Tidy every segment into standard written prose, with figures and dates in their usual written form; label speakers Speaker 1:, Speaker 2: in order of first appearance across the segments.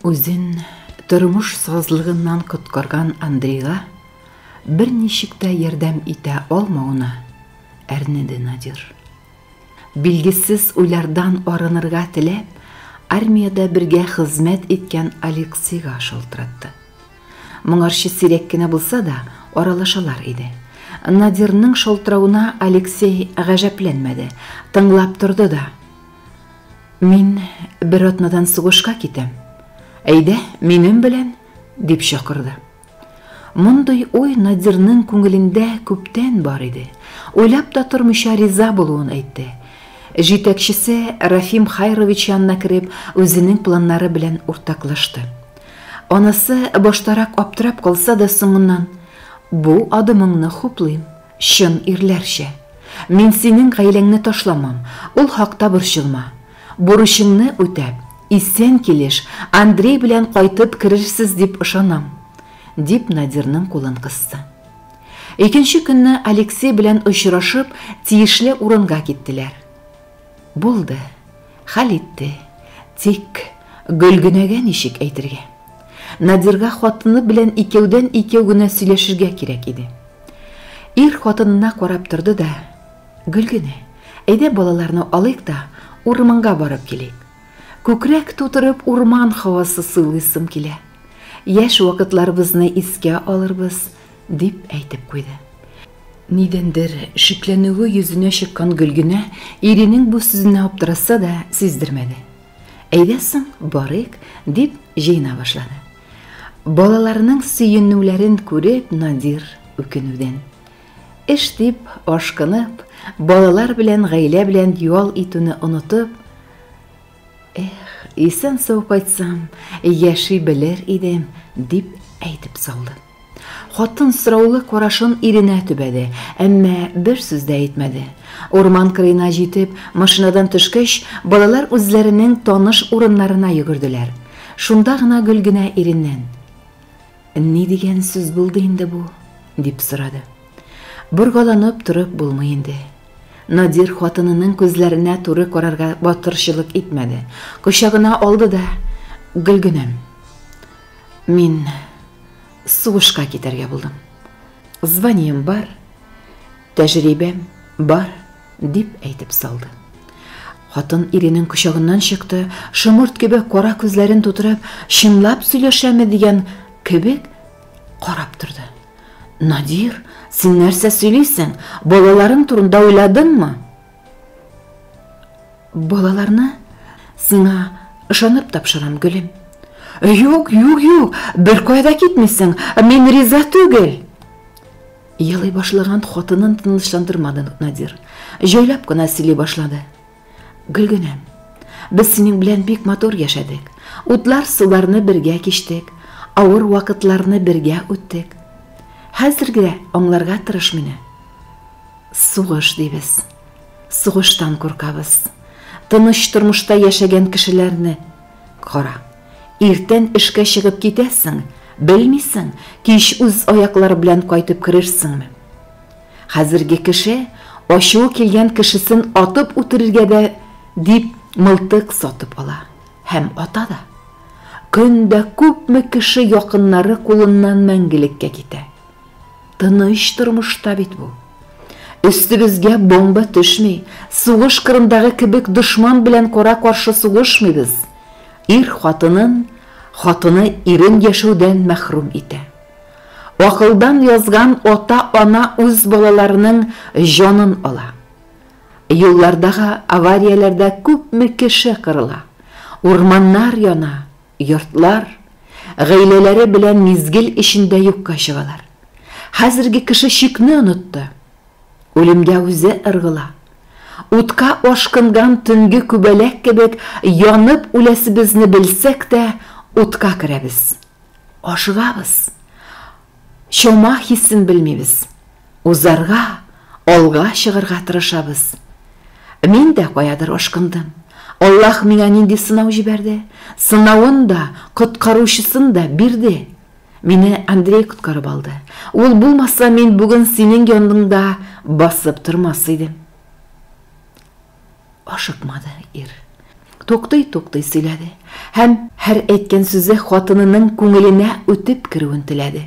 Speaker 1: Үзен тормыш сазлыгыннан коткарган Андрейга берничек тә ярдәм итә алмавына әрнеде Надир. Билгесез уйлардан арынырга теләп, армиядә бергә хезмәт иткән Алексейга шалтыратты. Моңарчы сирәк кенә булса да, аралашалар иде. Надирның шалтыравына Алексей гаҗәпләнмәде, тыңлап торды да. Мин бер атнадан сугышка китәм. Әйдә, минем белән, дип чакырды. Мондый уй Надирның күңелендә күптән бар иде. Уйлап та тормыйча риза булуын әйтте. Җитәкчесе Рафим Хайрович янына кереп, үзенең планнары белән уртаклашты. Анысы баштарак аптырап калса да, соңыннан: "Бу адымыңны хуплыйм. Чын ирләрчә. Мин синең гаиләңне ташламам, ул хакта борчылма. Бурычыңны үтәп, исән килеш Андрей белән кайтып керерсез дип ышанам, дип Надирның кулын кысты. Икенче көнне Алексей белән очрашып, тиешле урынга киттеләр. Булды, хәл итте. Тик Гөлгенәгә ничек әйтергә? Надирга хатыны белән икәүдән-икәү генә сөйләшергә кирәк иде. Ир хатынына карап торды да, Гөлгенә, әйдә балаларны алыйк та, урманга барып килик. Күкрәк тутырып урман һавасы сулыйсым килә. Яшь вакытларыбызны искә алырбыз, дип әйтеп куйды. Нидәндер шикләнүе йөзенә чыккан Гөлгенә иренең бу сүзенә аптыраса да сиздермәде. Әйдә соң, барыйк, дип җыена башлады. Балаларының сөенүләрен күреп, Надир үкенүдән. Эш дип, ашкынып, балалар белән, гаилә белән ял итүне онытып, Эх, исән-сау кайтсам, яши белер идем, дип әйтеп салды. Хатын сораулы карашын иренә төбәде, әмма бер сүз дә әйтмәде. Урман кырыена җитеп, машинадан төшкәч, балалар үзләренең таныш урыннарына йөгерделәр. Шунда гына Гөлгенә иреннән, Ни дигән сүз булды инде бу? дип сорады. Боргаланып торып булмый инде. Надир хатынының күзләренә туры карарга батырчылык итмәде. Кочагына алды да, Гөлгенәм, мин сугышка китәргә булдым. Званием бар, тәҗрибәм бар, дип әйтеп салды. Хатын иренең кочагыннан чыкты, шомырт кебек кара күзләрен тутырып, чынлап сөйләшәме дигән кебек карап торды. Надир, син нәрсә сөйлисең? Балаларың турында уйладыңмы? Балаларны сиңа ышанып тапшырам, гөлем. Юк, юк, юк, бер кая да китмисең. Мин риза түгел. Елый башлаган хатынын тынычландырмады Надир. Җайлап кына сөйли башлады. Гөлгенәм, без синең белән бик матур яшәдек. Утлар, суларны бергә кичтек, авыр вакытларны бергә үттек. Хәзер генә аңларга тырыш мине. Сугыш дибез. Сугыштан куркабыз. Тыныч тормышта яшәгән кешеләрне кара. Иртән эшкә чыгып китәсең, белмисең, кич үз аяклары белән кайтып керерсеңме? Хәзерге кеше ачуы килгән кешесен атып үтерергә дә дип мылтык сатып ала һәм ата да. Көн дә күпме кеше якыннары кулыннан мәңгелеккә китә. Тыныч тормышта бит бу. Өстебезгә бомба төшми, сугыш кырындагы кебек дошман белән кара-каршы сугышмыйбыз. Ир хатынын, хатыны ирен яшәүдән мәхрүм итә. Акылдан язган ата-ана үз балаларының җанын ала. Юллардагы аварияләрдә күпме кеше кырыла, урманнар яна, Йортлар, гаиләләре белән мизгел эчендә юкка чыгалар. Хәзерге кеше чикне онытты. Үлемгә үзе ыргыла. Утка ашкынган төнге күбәләк кебек янып үләсебезне белсәк тә, утка керәбез. Ашыгабыз. Чама хисен белмибез. Узарга, алга чыгарга тырышабыз. Мин дә каядыр ашкындым. Аллаһ миңа нинди сынау җибәрде? Сынавын да, коткаручысын да бирде. Мине Андрей коткарып алды. Ул булмаса, мин бүген синең яныңда басып тормас идем. Ашыкмады ир. Туктый-туктый сөйләде һәм һәр әйткән сүзе хатынының күңеленә үтеп керүен теләде.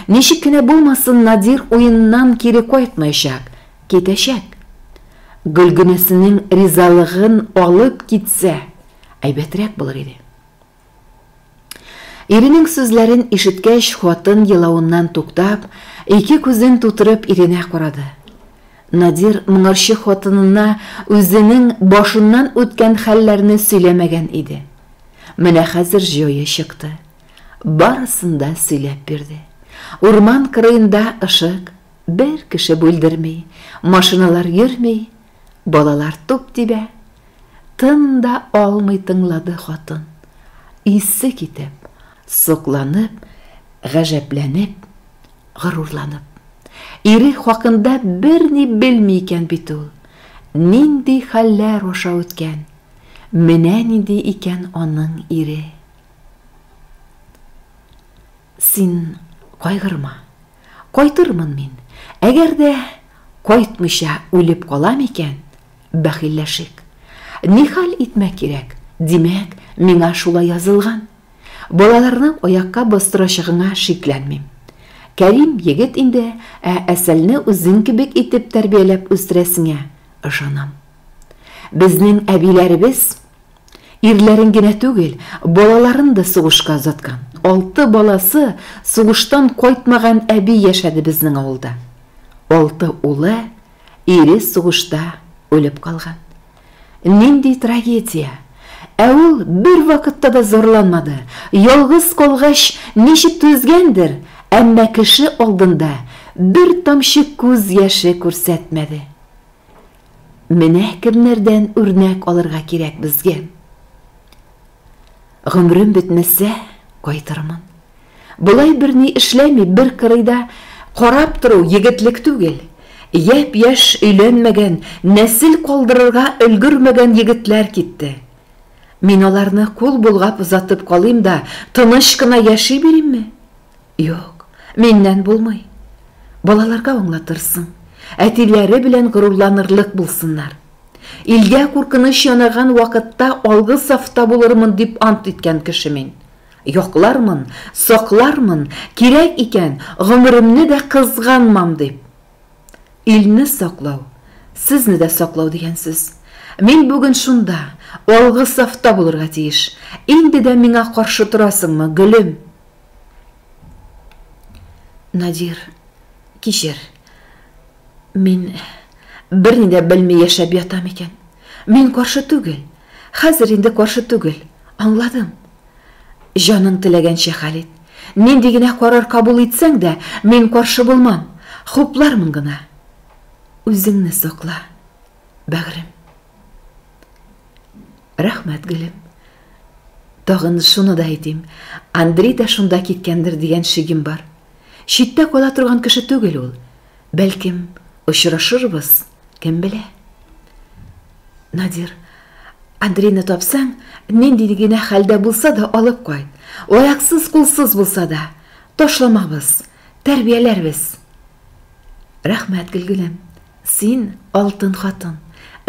Speaker 1: Ничек кенә булмасын, Надир уеннан кире кайтмаячак, китәчәк. Гөлгенәсенең ризалыгын алып китсә, әйбәтрәк булыр иде. Иренең сүзләрен ишеткәч, хатын елавыннан туктап, ике күзен тутырып иренә карады. Надир моңарчы хатынына үзенең башыннан үткән хәлләрне сөйләмәгән иде. Менә хәзер җае чыкты. Барысын да сөйләп бирде. Урман кырыенда ышык, бер кеше бүлдерми, машиналар йөрми, балалар туп тибә. Тын да алмый тыңлады хатын. Исе китеп, сокланып, гаҗәпләнеп, горурланып. Ире хакында берни белми икән бит ул. Нинди хәлләр аша үткән. Менә нинди икән аның ире. Син кайгырма. Кайтырмын мин. Әгәр дә кайтмыйча үлеп калам икән, бәхилләшик. Нихәл итмәк кирәк, димәк, миңа шулай язылган. Балаларны аякка бастырачагыңа шикләнмим. Кәрим егет инде, ә Әсәлне үзең кебек итеп тәрбияләп үстерәсеңә ышанам. Безнең әбиләребез ирләрен генә түгел, балаларын да сугышка озаткан. Алты баласы сугыштан кайтмаган әби яшәде безнең авылда. Алты улы, ире сугышта үлеп калган. Нинди трагедия! Ә ул бер вакытта да зарланмады. Ялгыз калгач, ничек түзгәндер, әмма кеше алдында бер тамчы күз яше күрсәтмәде. Менә кемнәрдән үрнәк алырга кирәк безгә. Гомерем бетмәсә, кайтырмын. Болай берни эшләми, бер кырыйда карап тору егетлек түгел. Япь-яшь өйләнмәгән, нәсел калдырырга өлгермәгән егетләр китте. Мин аларны кул болгап озатып калыйм да, тыныч кына яши биримме? Юк, миннән булмый. Балаларга аңлатырсың. Әтиләре белән горурланырлык булсыннар. Илгә куркыныч янаган вакытта алгы сафта булырмын дип ант иткән кеше мин. Яклармын, саклармын, кирәк икән, гомеремне дә кызганмам дип. Илне саклау, сезне дә саклау дигән сүз. Мин бүген шунда, алгы сафта булырга тиеш. Инде дә миңа каршы торасыңмы, гөлем? Надир, кичер. Мин берни дә белми яшәп ятам икән. Мин каршы түгел. Хәзер инде каршы түгел. Аңладым. Җаның теләгәнчә хәл ит. Нинди генә карар кабул итсәң дә, мин каршы булмам. Хуплармын гына. Үзеңне сакла, бәгърем. Рәхмәт, гөлем. Тагын шуны да әйтим. Андрей да шунда киткәндер дигән шигем бар. Читтә кала торган кеше түгел ул. Бәлкем, очрашырбыз, кем белә. Надир, Андрейны тапсаң, нинди генә хәлдә булса да алып кайт. Аяксыз-кулсыз булса да, ташламабыз, тәрбияләрбез. Рәхмәт, Гөлгенәм. Син алтын хатын.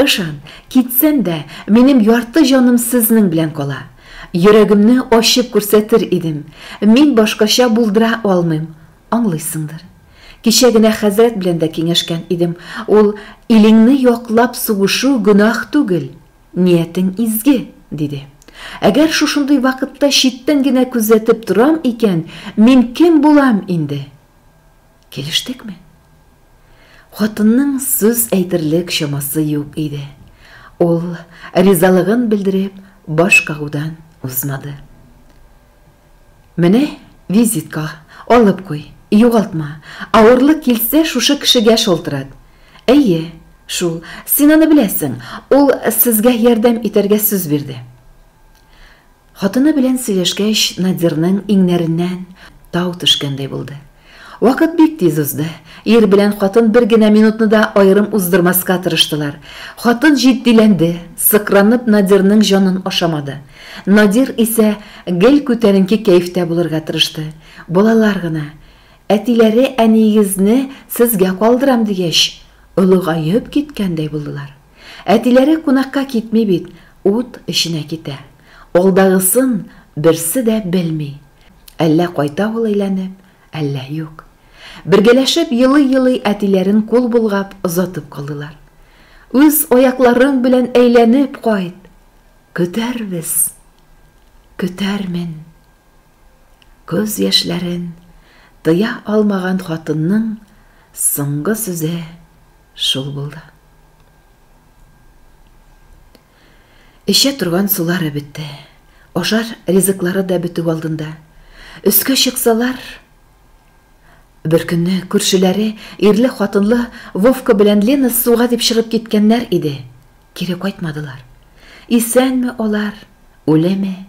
Speaker 1: Ышан, китсәм дә, минем ярты җаным сезнең белән кала. Йөрәгемне ачып күрсәтер идем. Мин башкача булдыра алмыйм. Аңлыйсыңдыр. Кичә генә хәзрәт белән дә киңәшкән идем. Ул, Илеңне яклап сугышу гөнаһ түгел, ниятең изге, диде. Әгәр шушындый вакытта читтән генә күзәтеп торам икән, мин кем булам инде? Килештекме? Хатынның сүз әйтерлек чамасы юк иде. Ул, ризалыгын белдереп, баш кагудан узмады. Менә визитка, алып куй, югалтма. Авырлык килсә, шушы кешегә шалтырат. Әйе, шул, син аны беләсең, ул сезгә ярдәм итәргә сүз бирде. Хатыны белән сөйләшкәч, Надирның иңнәреннән тау төшкәндәй булды. Вакыт бик тиз узды. Ир белән хатын бер генә минутны да аерым уздырмаска тырыштылар. Хатын җитдиләнде, сыкранып Надирның җанын ашамады. Надир исә гел күтәренке кәефтә булырга тырышты. Балалар гына, әтиләре әниегезне сезгә калдырам дигәч, олыгаеп киткәндәй булдылар. Әтиләре кунакка китми бит, ут эченә китә. Алдагысын берсе дә белми. Әллә кайта ул әйләнеп, әллә юк. Бергәләшеп елый-елый әтиләрен кул болгап озатып калдылар. Үз аякларың белән әйләнеп кайт. Көтәрбез. Көтәрмен. Күз яшьләрен тыя алмаган хатынның соңгы сүзе шул булды. Эчә торган сулары бетте. Ашар ризыклары да бетү алдында. Өскә чыксалар, бер көнне күршеләре ирле-хатынлы Вовка белән Лена суга дип чыгып киткәннәр иде. Кире кайтмадылар. Исәнме алар, үлеме,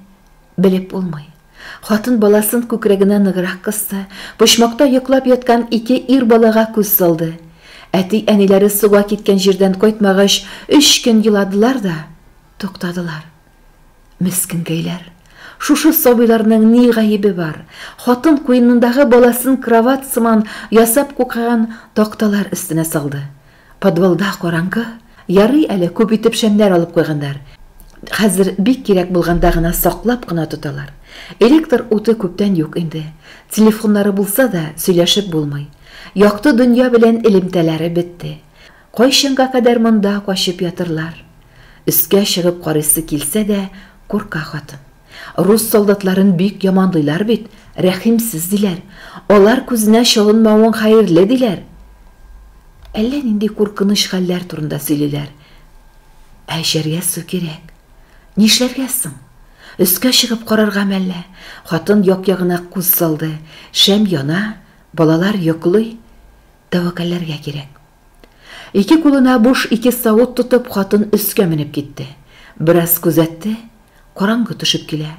Speaker 1: белеп булмый. Хатын баласын күкрәгенә ныграк кысты, почмакта йоклап яткан ике ир балага күз салды. Әти-әниләре суга киткән җирдән кайтмагач, өч көн еладылар да, туктадылар. Мескенкәйләр! Шушы сабыйларның ни гаебе бар? Хатын куенындагы баласын кровать сыман ясап куйган такталар өстенә салды. Подвалда караңгы, ярый әле күп итеп шәмнәр алып куйганнар. Хәзер бик кирәк булганда гына саклап кына тоталар. Электр уты күптән юк инде. Телефоннары булса да, сөйләшеп булмый. Якты дөнья белән элемтәләре бетте. Кайчанга кадәр монда качып ятырлар? Өскә чыгып карыйсы килсә дә, курка хатын. Рус солдатларын бик яманлыйлар бит, рәхимсез диләр. Алар күзенә чалынмавың хәерле диләр. Әллә нинди куркыныч хәлләр турында сөйлиләр. Ә эчәргә су кирәк. Нишләргә соң? Өскә чыгып карарга мәллә? Хатын як-ягына күз салды. Шәм яна, балалар йоклый. Тәвәккәлләргә кирәк. Ике кулына буш ике савыт тотып, хатын өскә менеп китте. Бераз күзәтте, караңгы төшеп килә.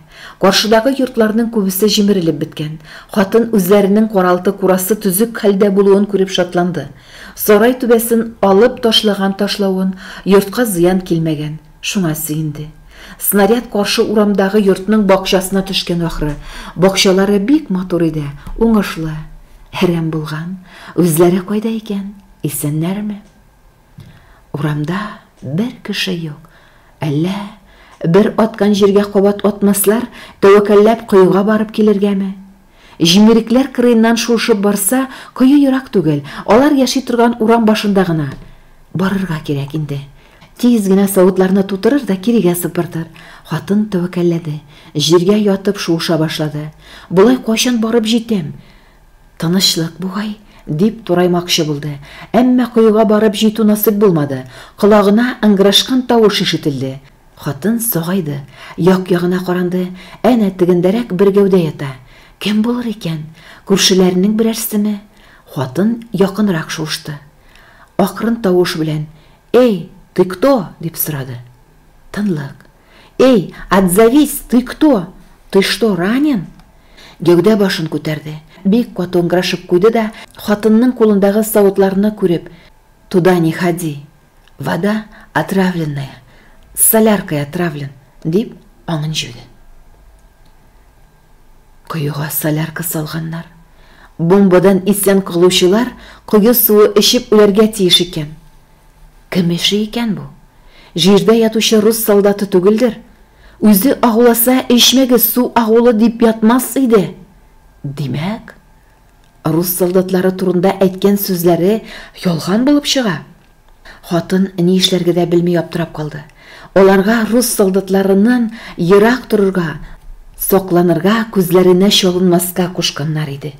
Speaker 1: Каршыдагы йортларның күбесе җимерелеп беткән. Хатын үзләренең каралты-курасы төзек хәлдә булуын күреп шатланды. Сарай түбәсен алып ташлаган ташлавын, йортка зыян килмәгән, шуңа сөенде. Снаряд каршы урамдагы йортның бакчасына төшкән ахры. Бакчалары бик матур иде, уңышлы. Әрәм булган. Үзләре кайда икән? Исәннәрме? Урамда бер кеше юк. Әллә бер аткан җиргә кабат атмаслар, тәвәккәлләп коега барып килергәме? Җимерекләр кырыеннан шуышып барса, кое ерак түгел, алар яши торган урам башында гына. Барырга кирәк инде. Тиз генә савытларны тутырыр да кирегә сыпыртыр. Хатын тәвәккәлләде. Җиргә ятып шуыша башлады. Болай кайчан барып җитәм? Тынычлык бугай, дип тураймакчы булды. Әмма коега барып җитү насыйп булмады. Колагына ыңгырашкан тавыш ишетелде. Хатын сагайды, як-ягына каранды. Әнә тегендәрәк бер гәүдә ята. Кем булыр икән? Күршеләренең берәрсеме? Хатын якынрак шуышты. Акрын тавыш белән: "Эй, ты кто?" дип сорады. Тынлык. "Эй, отзовись, ты кто? Ты что, ранен?" Гәүдә башын күтәрде. Бик каты ыңгырашып куйды да, хатынның кулындагы савытларны күреп: "Туда не ходи. Вода отравленная. Соляркой отравлен", дип аңын җуйды. Коега солярка салганнар. Бомбадан исән калучылар кое суы эчеп үләргә тиеш икән. Кем эше икән бу? Җирдә ятучы рус солдаты түгелдер. Үзе агуласа, эчмәгез, су агулы дип ятмас иде. Димәк, рус солдатлары турында әйткән сүзләре ялган булып чыга. Хатын ни эшләргә дә белми аптырап калды. Аларга рус солдатларыннан ерак торырга, сакланырга, күзләренә чалынмаска кушканнар иде.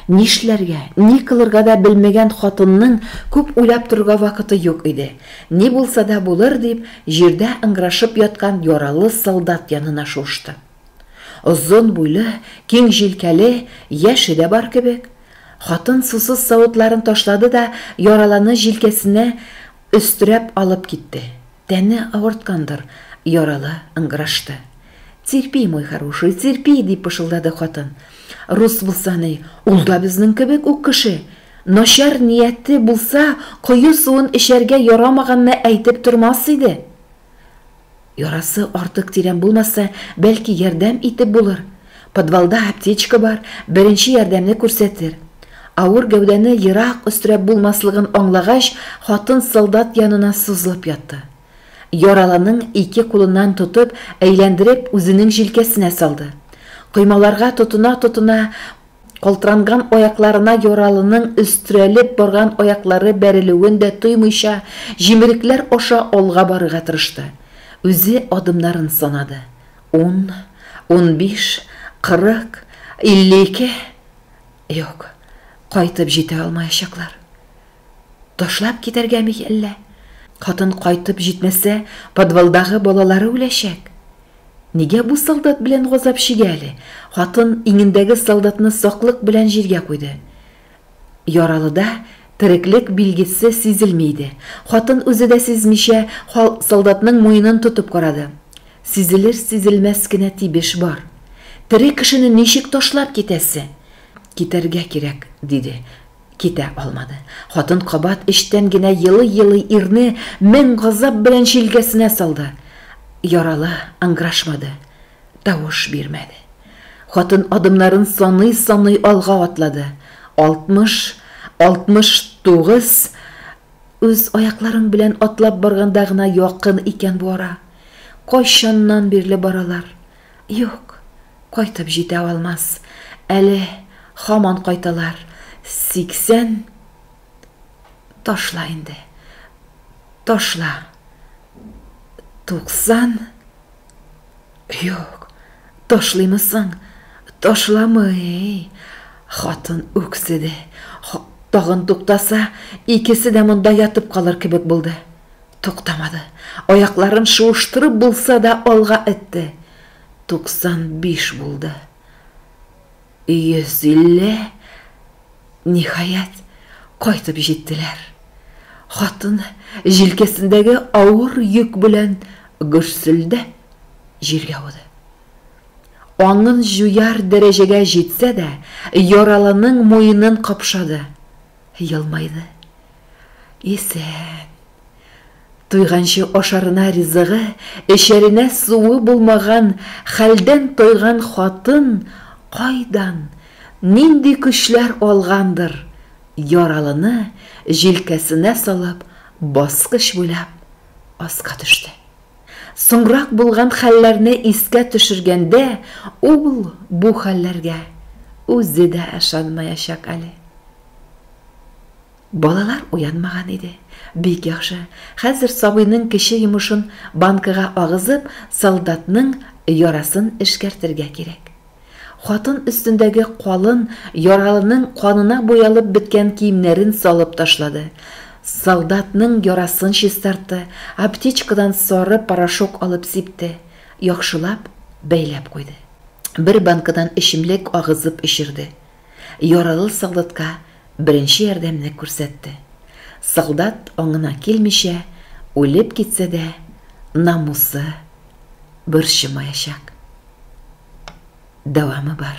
Speaker 1: Нишләргә, ни кылырга да белмәгән хатынның күп уйлап торырга вакыты юк иде. Ни булса да булыр дип, җирдә ыңгырашып яткан яралы солдат янына шуышты. Озын буйлы, киң җилкәле, яше дә бар кебек. Хатын сусыз савытларын ташлады да яраланы җилкәсенә өстерәп алып китте. Тәне авырткандыр, яралы ыңгырашты. «Терпи, мой хороший, терпи», дип пышылдады хатын. Рус булса ни, ул да безнең кебек үк кеше. Начар нияте булса, кое суын эчәргә ярамаганны әйтеп тормас иде. Ярасы артык тирән булмаса, бәлки ярдәм итеп булыр. Подвалда аптечка бар, беренче ярдәмне күрсәтер. Авыр гәүдәне ерак өстерәп булмаслыгын аңлагач, хатын солдат янына сузылып ятты. Яралының ике кулыннан тотып, әйләндереп, үзенең җилкәсенә салды. Коймаларга тотына-тотына, калтыранган аякларына яралының өстерәлеп барган аяклары бәрелүен дә тоймыйча, җимерекләр аша алга барырга тырышты. Үзе адымнарын санады. Ун, 15, 40, 52. Юк, кайтып җитә алмаячаклар. Ташлап китәргәме әллә? Хатын кайтып җитмәсә, подвалдагы балалары үләчәк. Нигә бу солдат белән газап чигә әле? Хатын иңендәге солдатны саклык белән җиргә куйды. Яралыда тереклек билгесе сизелми иде. Хатын үзе дә сизмичә солдатның муенын тотып карады. Сизелер-сизелмәс кенә тибеш бар. Тере кешене ничек ташлап китәсе? Китәргә кирәк, диде. Китә алмады. Хатын кабат эчтән генә елый-елый ирне мең газап белән җилкәсенә салды. Яралы ыңгырашмады, тавыш бирмәде. Хатын адымнарын саный-саный алга атлады. 60, 69. Үз аякларың белән атлап барганда гына якын икән бу ара. Кайчаннан бирле баралар? Юк, кайтып җитә алмас. Әле һаман кайталар. 80. Ташла инде. Ташла. 90. Юк, ташлыймы соң? Ташламый. Хатын үкседе. Тагын туктаса, икесе дә монда ятып калыр кебек булды. Туктамады. Аякларын шуыштырып булса да алга этте. 95 булды. 150. Ниһаять, кайтып җиттеләр. Хатын җилкәсендәге авыр йөк белән гөрселдәп җиргә ауды. Аңын җуяр дәрәҗәгә җитсә дә, яралының муенын капшады. Елмайды. Исән. Туйганчы ашарына ризыгы, эчәренә суы булмаган, хәлдән тойган хатын кайдан, нинди көчләр алгандыр, яралыны җилкәсенә салып, баскыч буйлап аска төште. Соңрак булган хәлләрне искә төшергәндә, ул бу хәлләргә үзе дә ышанмаячак әле. Балалар уянмаган иде. Бик яхшы. Хәзер сабыйның кече йомышын банкага агызып, солдатның ярасын эшкәртергә кирәк. Хатын өстендәге калын, яралының канына буялып беткән киемнәрен салып ташлады. Солдатның ярасын чистартты, аптечкадан сары порошок алып сипте, яхшылап бәйләп куйды. Бер банкадан эчемлек агызып эчерде. Яралы солдатка беренче ярдәмне күрсәтте. Солдат аңына килмичә үлеп китсә дә, намусы борчымаячак. Дәвамы бар.